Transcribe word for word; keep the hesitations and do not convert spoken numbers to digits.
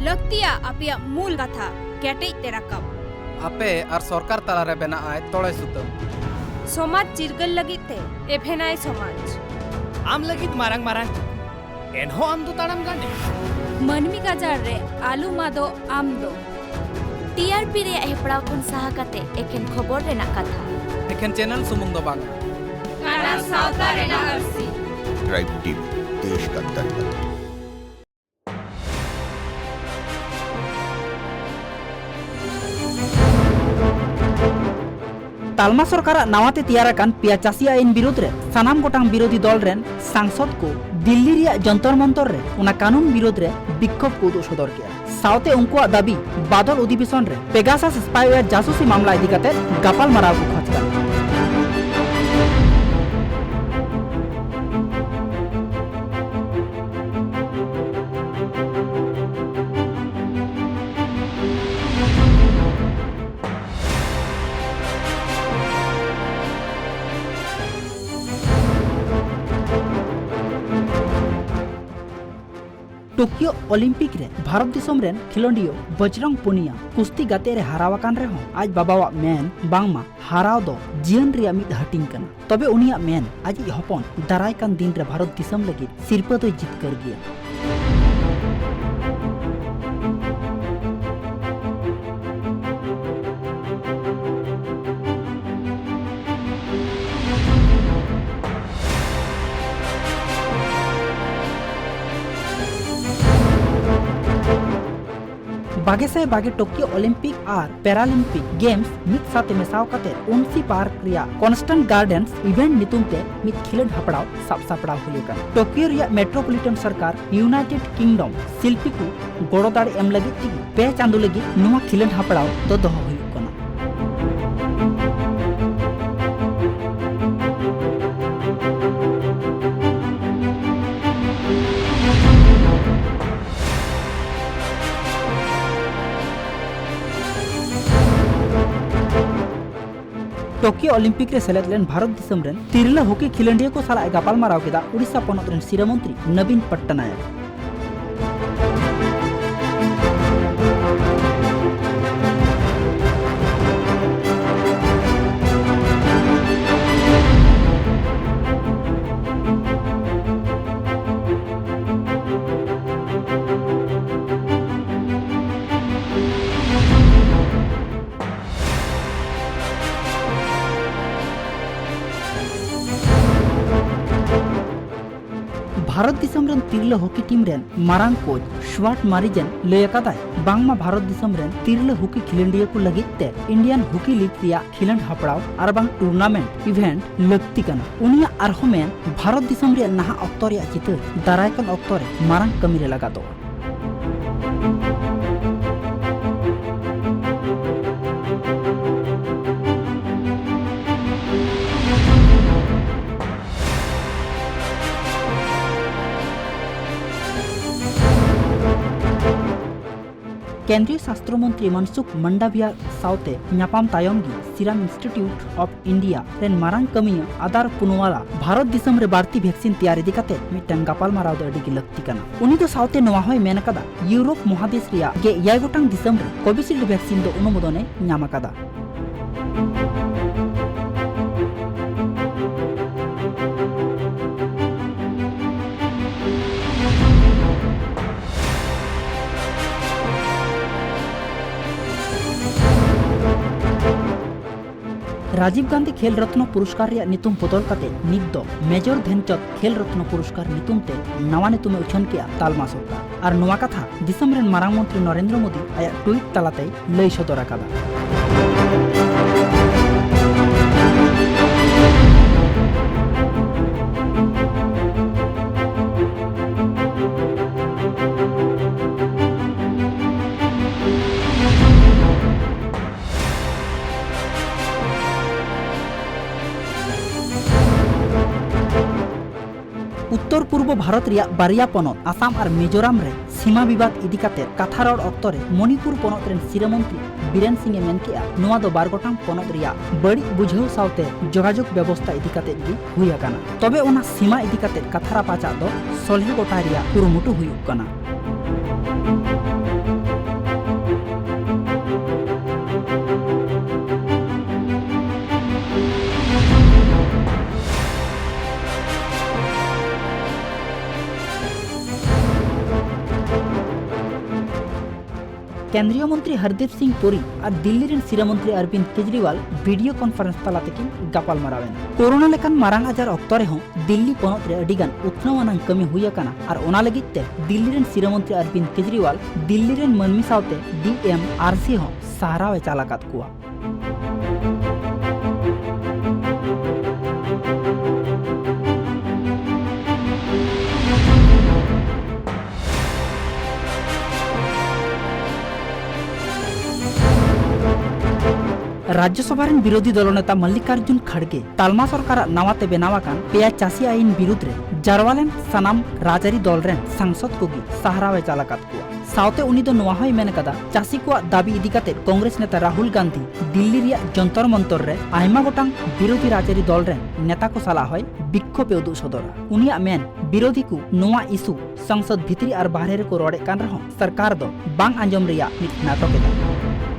ᱞᱟᱹᱠᱛᱤᱭᱟ ᱟᱯᱮᱭᱟᱜ ᱢᱩᱞ ᱠᱟᱛᱷᱟ ᱠᱮᱴᱮᱡ ᱛᱮ ᱨᱟᱠᱟᱵ᱾ ᱟᱯᱮ ᱟᱨ ᱥᱚᱨᱠᱟᱨ ᱛᱟᱞᱟᱨᱮ ᱵᱮᱱᱟᱜ ᱟᱭ ᱛᱚᱲᱮ ᱥᱩᱛᱟᱹᱢ᱾ ᱥᱚᱢᱟᱡᱽ ᱪᱤᱨᱜᱟᱹᱞ ᱞᱟᱹᱜᱤᱫ ᱛᱮ ᱮᱵᱷᱮᱱᱟᱭ ᱥᱚᱢᱟᱡᱽ᱾ ᱟᱢ ᱞᱟᱹᱜᱤᱫ ᱢᱟᱨᱟᱝ ᱢᱟᱨᱟᱝ ᱪᱩᱠᱞᱤ, ᱮᱱᱦᱚᱸ ᱟᱢ ᱫᱚ ᱛᱟᱲᱟᱢ ᱜᱟᱸᱰᱮ᱾ ᱢᱟᱹᱱᱢᱤ ᱜᱟᱡᱟᱲ ᱨᱮ ᱟᱞᱚᱢ ᱟᱫᱚᱜ ᱟᱢ ᱫᱚ᱾ ᱴᱤ ᱟᱨ ᱯᱤ ᱨᱮᱭᱟᱜ ᱦᱮᱯᱲᱟᱣ ᱠᱷᱚᱱ ᱥᱟᱦᱟ ᱠᱟᱛᱮ ᱮᱠᱷᱮᱱ ᱠᱷᱚᱵᱚᱨ ᱨᱮᱱᱟᱜ ᱠᱟᱛᱷᱟ᱾ ᱮᱠᱷᱮᱱ ᱪᱮᱱᱮᱞ ᱥᱩᱢᱩᱝ ᱫᱚ ᱵᱟᱝ᱾ ᱠᱟᱱᱟ ᱥᱟᱶᱛᱟ ᱨᱮᱱᱟᱜ ᱟᱹᱨᱥᱤ᱾ ट्राइब टीवी, देश का दर्पण। ᱛᱟᱞᱢᱟ ᱥᱚᱨᱠᱟᱨᱟᱜ ᱱᱟᱣᱟ ᱛᱮ ᱛᱮᱭᱟᱨ ᱟᱠᱟᱱ ᱯᱮᱭᱟ ᱪᱟᱹᱥᱤ ᱟᱹᱭᱤᱱ ᱵᱤᱨᱩᱫᱽ ᱨᱮ ᱥᱟᱱᱟᱢ ᱜᱚᱴᱟᱝ ᱵᱤᱨᱳᱫᱷᱤ ᱫᱚᱞ ᱨᱮᱱ ᱥᱟᱝᱥᱚᱫᱽ ᱠᱚ ᱫᱤᱞᱞᱤ ᱨᱮᱭᱟᱜ ᱡᱚᱱᱛᱚᱨ ᱢᱚᱱᱛᱚᱨ ᱨᱮ ᱚᱱᱟ ᱠᱟᱹᱱᱩᱱ ᱵᱤᱨᱳᱫᱽ ᱨᱮ ᱵᱤᱠᱠᱷᱳᱵᱽ ᱠᱚ ᱩᱫᱩᱜ ᱥᱚᱫᱚᱨ ᱠᱮᱫᱼᱟ᱾ ᱥᱟᱶᱛᱮ ᱩᱱᱠᱩᱣᱟᱜ ᱫᱟᱹᱵᱤ, ᱵᱟᱫᱚᱞ ᱚᱫᱷᱤᱵᱮᱥᱚᱱ ᱨᱮ ᱯᱮᱜᱟᱥᱟᱥ ᱥᱯᱟᱭᱣᱮᱭᱟᱨ ᱡᱟᱥᱩᱥᱤ ᱢᱟᱢᱞᱟ ᱤᱫᱤ ᱠᱟᱛᱮ ᱜᱟᱯᱟᱞ ᱢᱟᱨᱟᱣ ᱠᱚ ᱠᱷᱚᱡᱽ ᱠᱟᱱᱟ᱾ ᱴᱳᱠᱤᱭᱳ ᱚᱞᱤᱢᱯᱤᱠ ᱨᱮ ᱵᱷᱟᱨᱚᱛ ᱫᱤᱥᱚᱢ ᱨᱮᱱ ᱠᱷᱮᱞᱳᱸᱰᱤᱭᱟᱹ ᱵᱚᱡᱽᱨᱚᱝ ᱯᱩᱱᱤᱭᱟ ᱠᱩᱥᱛᱤ ᱜᱟᱛᱮᱜ ᱨᱮ ᱦᱟᱨᱟᱣ ᱟᱠᱟᱱ ᱨᱮᱦᱚᱸ, ᱟᱡ ᱵᱟᱵᱟᱣᱟᱜ ᱢᱮᱱ ᱵᱟᱝᱢᱟ ᱦᱟᱨᱟᱣ ᱫᱚ ᱡᱤᱭᱚᱱ ᱨᱮᱭᱟᱜ ᱢᱤᱫ ᱦᱟᱹᱴᱤᱧ ᱠᱟᱱᱟ᱾ ᱛᱚᱵᱮ ᱩᱱᱤᱭᱟᱜ ᱢᱮᱱ, ᱟᱡᱤᱡ ᱦᱚᱯᱚᱱ ᱫᱟᱨᱟᱭ ᱠᱟᱱ ᱫᱤᱱ ᱨᱮ ᱵᱷᱟᱨᱚᱛ ᱫᱤᱥᱚᱢ ᱞᱟᱹᱜᱤᱫ ᱥᱤᱨᱯᱟᱹ ᱫᱚᱭ ᱡᱤᱛᱠᱟᱹᱨ ᱜᱮᱭᱟ᱾ ᱵᱟᱜᱮ ᱥᱟᱭ ᱵᱟᱜᱮ ᱴᱳᱠᱤᱭᱳ ᱚᱞᱤᱢᱯᱤᱠ ᱟᱨ ᱯᱮᱨᱟᱞᱤᱢᱯᱤᱠ ᱜᱮᱢᱥ ᱢᱤᱫ ᱥᱟᱶᱛᱮ ᱢᱮᱥᱟᱣ ᱠᱟᱛᱮ ᱩᱱᱥᱤ ᱯᱟᱨᱠ ᱨᱮᱭᱟᱜ ᱠᱚᱱᱥᱴᱟᱱᱴ ᱜᱟᱨᱰᱮᱱᱥ ᱤᱵᱷᱮᱱᱴ ᱧᱩᱛᱩᱢ ᱛᱮ ᱢᱤᱫ ᱠᱷᱮᱞᱳᱸᱰ ᱦᱟᱯᱲᱟᱣ ᱥᱟᱵ ᱥᱟᱯᱲᱟᱣ ᱦᱩᱭ ᱟᱠᱟᱱᱟ᱾ ᱴᱳᱠᱤᱭᱳ ᱨᱮᱭᱟᱜ ᱢᱮᱴᱨᱳᱯᱚᱞᱤᱴᱟᱱ ᱥᱚᱨᱠᱟᱨ ᱤᱭᱩᱱᱟᱭᱴᱮᱰ ᱠᱤᱝᱰᱚᱢ ᱥᱤᱞᱯᱤ ᱠᱚ ᱜᱚᱲᱚ ᱫᱟᱲᱮ ᱮᱢ ᱞᱟᱹᱜᱤᱫ ᱛᱮᱜᱮ ᱯᱮ ᱪᱟᱸᱫᱚ ᱞᱟᱹᱜᱤᱫ ᱱᱚᱣᱟ ᱠᱷᱮᱞᱳᱸᱰ ᱦᱟᱯᱲᱟᱣ ᱫᱚ ᱫᱚᱦᱚ ᱦᱩᱭᱩᱜ ᱠᱟᱱᱟ᱾ ᱴᱳᱠᱤᱭᱳ ᱚᱞᱤᱢᱯᱤᱠ ᱨᱮ ᱥᱮᱞᱮᱫ ᱞᱮᱱ ᱵᱷᱟᱨᱚᱛ ᱫᱤᱥᱚᱢ ᱨᱮᱱ ᱛᱤᱨᱞᱟᱹ ᱦᱚᱠᱤ ᱠᱷᱮᱞᱳᱸᱰᱤᱭᱟᱹ ᱠᱚ ᱥᱟᱞᱟᱜ ᱮ ᱜᱟᱯᱟᱞᱢᱟᱨᱟᱣ ᱠᱮᱫᱟ ᱳᱰᱤᱥᱟ ᱯᱚᱱᱚᱛ ᱨᱮᱱ ᱥᱤᱨᱟᱹ ᱢᱚᱱᱛᱨᱤ ᱱᱚᱵᱤᱱ ᱯᱚᱴᱴᱚᱱᱟᱭᱮᱠ᱾ ᱵᱷᱟᱨᱚᱛ ᱫᱤᱥᱚᱢ ᱨᱮᱱ ᱛᱤᱨᱞᱟᱹ ᱦᱚᱠᱤ ᱴᱤᱢ ᱨᱮᱱ ᱢᱟᱨᱟᱝ ᱠᱳᱪ ᱥᱣᱟᱴ ᱢᱟᱨᱤᱡᱮᱱ ᱞᱟᱹᱭ ᱟᱠᱟᱫᱟᱭ, ᱵᱟᱝᱢᱟ ᱵᱷᱟᱨᱚᱛ ᱫᱤᱥᱚᱢ ᱨᱮᱱ ᱛᱤᱨᱞᱟᱹ ᱦᱚᱠᱤ ᱠᱷᱮᱞᱳᱸᱰᱤᱭᱟᱹ ᱠᱚ ᱞᱟᱹᱜᱤᱫ ᱛᱮ ᱤᱱᱰᱤᱭᱟᱱ ᱦᱚᱠᱤ ᱞᱤᱜᱽ ᱨᱮᱭᱟᱜ ᱠᱷᱮᱞᱳᱸᱰ ᱦᱟᱯᱲᱟᱣ ᱟᱨ ᱵᱟᱝ ᱴᱩᱨᱱᱟᱢᱮᱱᱴ ᱤᱵᱷᱮᱱᱴ ᱞᱟᱹᱠᱛᱤ ᱠᱟᱱᱟ᱾ ᱩᱱᱤᱭᱟᱜ ᱟᱨᱦᱚᱸ ᱢᱮᱱ, ᱵᱷᱟᱨᱚᱛ ᱫᱤᱥᱚᱢ ᱨᱮᱭᱟᱜ ᱱᱟᱦᱟᱜ ᱚᱠᱛᱚ ᱨᱮᱭᱟᱜ ᱪᱤᱛᱟᱹᱨ ᱫᱟᱨᱟᱭ ᱠᱟᱱ ᱚᱠᱛᱚ ᱨᱮ ᱢᱟᱨᱟᱝ ᱠᱟᱹᱢᱤ ᱨᱮ ᱞᱟᱜᱟᱫᱚᱜᱼᱟ᱾ ᱠᱮᱱᱫᱨᱤᱭᱚ ᱥᱟᱥᱛᱨᱚ ᱢᱚᱱᱛᱨᱤ ᱢᱚᱱᱥᱩᱠᱷ ᱢᱟᱱᱰᱟᱵᱷᱤᱭᱟ ᱥᱟᱶᱛᱮ ᱧᱟᱯᱟᱢ ᱛᱟᱭᱚᱢ ᱜᱮ Serum Institute of India ᱨᱮᱱ ᱢᱟᱨᱟᱝ ᱠᱟᱹᱢᱤᱭᱟᱹ ᱟᱫᱟᱨ ᱯᱩᱱᱣᱟᱞᱟ ᱵᱷᱟᱨᱚᱛ ᱫᱤᱥᱚᱢ ᱨᱮ ᱵᱟᱹᱲᱛᱤ ᱵᱷᱮᱠᱥᱤᱱ ᱛᱮᱭᱟᱨ ᱤᱫᱤ ᱠᱟᱛᱮ ᱢᱤᱫᱴᱟᱝ ᱜᱟᱯᱟᱞᱢᱟᱨᱟᱣ ᱫᱚ ᱟᱹᱰᱤ ᱜᱮ ᱞᱟᱹᱠᱛᱤ ᱠᱟᱱᱟ᱾ ᱩᱱᱤ ᱫᱚ ᱥᱟᱶᱛᱮ ᱱᱚᱣᱟ ᱦᱚᱸᱭ ᱢᱮᱱ ᱟᱠᱟᱫᱟ, ᱤᱭᱩᱨᱳᱯ ᱢᱚᱦᱟᱫᱮᱥ ᱨᱮᱭᱟᱜ ᱜᱮ ᱮᱭᱟᱭ ᱜᱚᱴᱟᱝ ᱫᱤᱥᱚᱢ ᱨᱮ ᱠᱳᱵᱷᱤᱥᱤᱞᱰ ᱵᱷᱮᱠᱥᱤᱱ ᱫᱚ ᱚᱱᱩᱢᱳᱫᱚᱱ ᱮ ᱧᱟᱢ ᱟᱠᱟᱫᱟ᱾ ᱨᱟᱡᱤᱵᱽ ᱜᱟᱱᱫᱷᱤ ᱠᱷᱮᱞ ᱨᱚᱛᱱᱚ ᱯᱩᱨᱚᱥᱠᱟᱨ ᱨᱮᱭᱟᱜ ᱧᱩᱛᱩᱢ ᱵᱚᱫᱚᱞ ᱠᱟᱛᱮ ᱱᱤᱛ ᱫᱚ ᱢᱮᱡᱚᱨ ᱫᱷᱮᱱᱪᱚᱸᱫᱽ ᱠᱷᱮᱞ ᱨᱚᱛᱱᱚ ᱯᱩᱨᱚᱥᱠᱟᱨ ᱧᱩᱛᱩᱢ ᱛᱮ ᱱᱟᱣᱟ ᱧᱩᱛᱩᱢ ᱮ ᱩᱪᱷᱟᱹᱱ ᱠᱮᱫᱼᱟ ᱛᱟᱞᱢᱟ ᱥᱚᱨᱠᱟᱨ᱾ ᱟᱨ ᱱᱚᱣᱟ ᱠᱟᱛᱷᱟ ᱫᱤᱥᱚᱢ ᱨᱮᱱ ᱢᱟᱨᱟᱝ ᱢᱚᱱᱛᱨᱤ ᱱᱚᱨᱮᱱᱫᱨᱚ ᱢᱳᱫᱤ ᱟᱭᱟᱜ ᱴᱩᱭᱤᱴ ᱛᱟᱞᱟᱛᱮᱭ ᱞᱟᱹᱭ ᱥᱚᱫᱚᱨ ᱟᱠᱟᱫᱟ᱾ ᱩᱛᱛᱚᱨ ᱯᱩᱨᱵᱚ ᱵᱷᱟᱨᱚᱛ ᱨᱮᱭᱟᱜ ᱵᱟᱨᱭᱟ ᱯᱚᱱᱚᱛ ᱟᱥᱟᱢ ᱟᱨ ᱢᱤᱡᱳᱨᱟᱢ ᱨᱮ ᱥᱤᱢᱟ ᱵᱤᱵᱟᱫ ᱤᱫᱤ ᱠᱟᱛᱮ ᱠᱟᱛᱷᱟ ᱨᱚᱲ ᱚᱠᱛᱚ ᱨᱮ ᱢᱚᱱᱤᱯᱩᱨ ᱯᱚᱱᱚᱛ ᱨᱮᱱ ᱥᱤᱨᱟᱹ ᱢᱚᱱᱛᱨᱤ ᱵᱤᱨᱮᱱ ᱥᱤᱝ ᱮ ᱢᱮᱱ ᱠᱮᱫᱼᱟ, ᱱᱚᱣᱟ ᱫᱚ ᱵᱟᱨ ᱜᱚᱴᱟᱝ ᱯᱚᱱᱚᱛ ᱨᱮᱭᱟᱜ ᱵᱟᱹᱲᱤᱡ ᱵᱩᱡᱷᱟᱹᱣ ᱥᱟᱶᱛᱮ ᱡᱳᱜᱟᱡᱳᱜᱽ ᱵᱮᱵᱚᱥᱛᱟ ᱤᱫᱤ ᱠᱟᱛᱮ ᱜᱮ ᱦᱩᱭ ᱟᱠᱟᱱᱟ᱾ ᱛᱚᱵᱮ ᱚᱱᱟ ᱥᱤᱢᱟ ᱤᱫᱤ ᱠᱟᱛᱮ ᱠᱟᱛᱷᱟ ᱨᱟᱯᱟᱪᱟᱜ ᱫᱚ ᱥᱚᱞᱦᱮ ᱜᱚᱴᱟᱭ ᱨᱮᱭᱟᱜ ᱠᱩᱨᱩᱢᱩᱴᱩ ᱦᱩᱭᱩᱜ ᱠᱟᱱᱟ᱾ ᱠᱮᱱᱫᱨᱤᱭᱚ ᱢᱚᱱᱛᱨᱤ ᱦᱚᱨᱫᱤᱯ ᱥᱤᱝ ᱯᱩᱨᱤ ᱟᱨ ᱫᱤᱞᱞᱤ ᱨᱮᱱ ᱥᱤᱨᱟᱹ ᱢᱚᱱᱛᱨᱤ ᱚᱨᱵᱤᱱᱫ ᱠᱮᱡᱨᱤᱣᱟᱞ ᱵᱷᱤᱰᱤᱭᱳ ᱠᱚᱱᱯᱷᱟᱨᱮᱱᱥ ᱛᱟᱞᱟ ᱛᱮᱠᱤᱱ ᱜᱟᱯᱟᱞ ᱢᱟᱨᱟᱣ ᱮᱱᱟ᱾ ᱠᱳᱨᱳᱱᱟ ᱞᱮᱠᱟᱱ ᱢᱟᱨᱟᱝ ᱟᱡᱟᱨ ᱚᱠᱛᱚ ᱨᱮᱦᱚᱸ ᱫᱤᱞᱞᱤ ᱯᱚᱱᱚᱛ ᱨᱮ ᱟᱹᱰᱤ ᱜᱟᱱ ᱩᱛᱱᱟᱹᱣ ᱟᱱᱟᱝ ᱠᱟᱹᱢᱤ ᱦᱩᱭ ᱟᱠᱟᱱᱟ ᱟᱨ ᱚᱱᱟ ᱞᱟᱹᱜᱤᱫ ᱛᱮ ᱫᱤᱞᱞᱤ ᱨᱮᱱ ᱥᱤᱨᱟᱹ ᱢᱚᱱᱛᱨᱤ ᱚᱨᱵᱤᱱᱫ ᱠᱮᱡᱨᱤᱣᱟᱞ ᱫᱤᱞᱞᱤ ᱨᱮᱱ ᱢᱟᱹᱱᱢᱤ ᱥᱟᱶᱛᱮ ᱰᱤ ᱮᱢ ᱟᱨ ᱥᱤ ᱦᱚᱸ ᱥᱟᱨᱦᱟᱣ ᱮ ᱪᱟᱞ ᱟᱠᱟᱫ ᱠᱚᱣᱟ᱾ ᱨᱟᱡᱽᱡᱚᱥᱚᱵᱷᱟ ᱨᱮᱱ ᱵᱤᱨᱳᱫᱷᱤ ᱫᱚᱞ ᱱᱮᱛᱟ ᱢᱟᱞᱞᱤᱠᱟᱨᱡᱩᱱ ᱠᱷᱟᱲᱜᱮ ᱛᱟᱞᱢᱟ ᱥᱚᱨᱠᱟᱨᱟᱜ ᱱᱟᱣᱟ ᱛᱮ ᱵᱮᱱᱟᱣ ᱟᱠᱟᱱ ᱯᱮᱭᱟ ᱪᱟᱹᱥᱤ ᱟᱹᱭᱤᱱ ᱵᱤᱨᱩᱫᱽ ᱨᱮ ᱡᱟᱨᱣᱟ ᱞᱮᱱ ᱥᱟᱱᱟᱢ ᱨᱟᱡᱽᱟᱹᱨᱤ ᱫᱚᱞ ᱨᱮᱱ ᱥᱟᱝᱥᱚᱫ ᱠᱚᱜᱮ ᱥᱟᱦᱨᱟᱣ ᱮ ᱪᱟᱞ ᱟᱠᱟᱫ ᱠᱚᱣᱟ᱾ ᱥᱟᱶᱛᱮ ᱩᱱᱤ ᱫᱚ ᱱᱚᱣᱟ ᱦᱚᱸᱭ ᱢᱮᱱ ᱟᱠᱟᱫᱟ, ᱪᱟᱹᱥᱤ ᱠᱚᱣᱟᱜ ᱫᱟᱹᱵᱤ ᱤᱫᱤ ᱠᱟᱛᱮ ᱠᱚᱝᱜᱨᱮᱥ ᱱᱮᱛᱟ ᱨᱟᱦᱩᱞ ᱜᱟᱱᱫᱷᱤ ᱫᱤᱞᱞᱤ ᱨᱮᱭᱟᱜ ᱡᱚᱱᱛᱚᱨ ᱢᱚᱱᱛᱚᱨ ᱨᱮ ᱟᱭᱢᱟ ᱜᱚᱴᱟᱝ ᱵᱤᱨᱳᱫᱷᱤ ᱨᱟᱡᱽᱟᱹᱨᱤ ᱫᱚᱞ ᱨᱮᱱ ᱱᱮᱛᱟ ᱠᱚ ᱥᱟᱞᱟᱜ ᱦᱚᱸᱭ ᱵᱤᱠᱠᱷᱳᱵ ᱮ ᱩᱫᱩᱜ ᱥᱚᱫᱚᱨᱟ᱾ ᱩᱱᱤᱭᱟᱜ ᱢᱮᱱ, ᱵᱤᱨᱳᱫᱷᱤ ᱠᱚ ᱱᱚᱣᱟ ᱤᱥᱩ ᱥᱚᱝᱥᱚᱫ ᱵᱷᱤᱛᱨᱤ ᱟᱨ ᱵᱟᱦᱨᱮ ᱨᱮᱠᱚ ᱨᱚᱲᱮᱫ ᱠᱟᱱ ᱨᱮᱦᱚᱸ ᱥᱚᱨᱠᱟᱨ ᱫᱚ ᱵᱟᱝ ᱟᱸᱡᱚᱢ ᱨᱮᱭᱟᱜ ᱢᱤᱫ ᱱᱟᱴᱚᱠ ᱮᱫᱟ᱾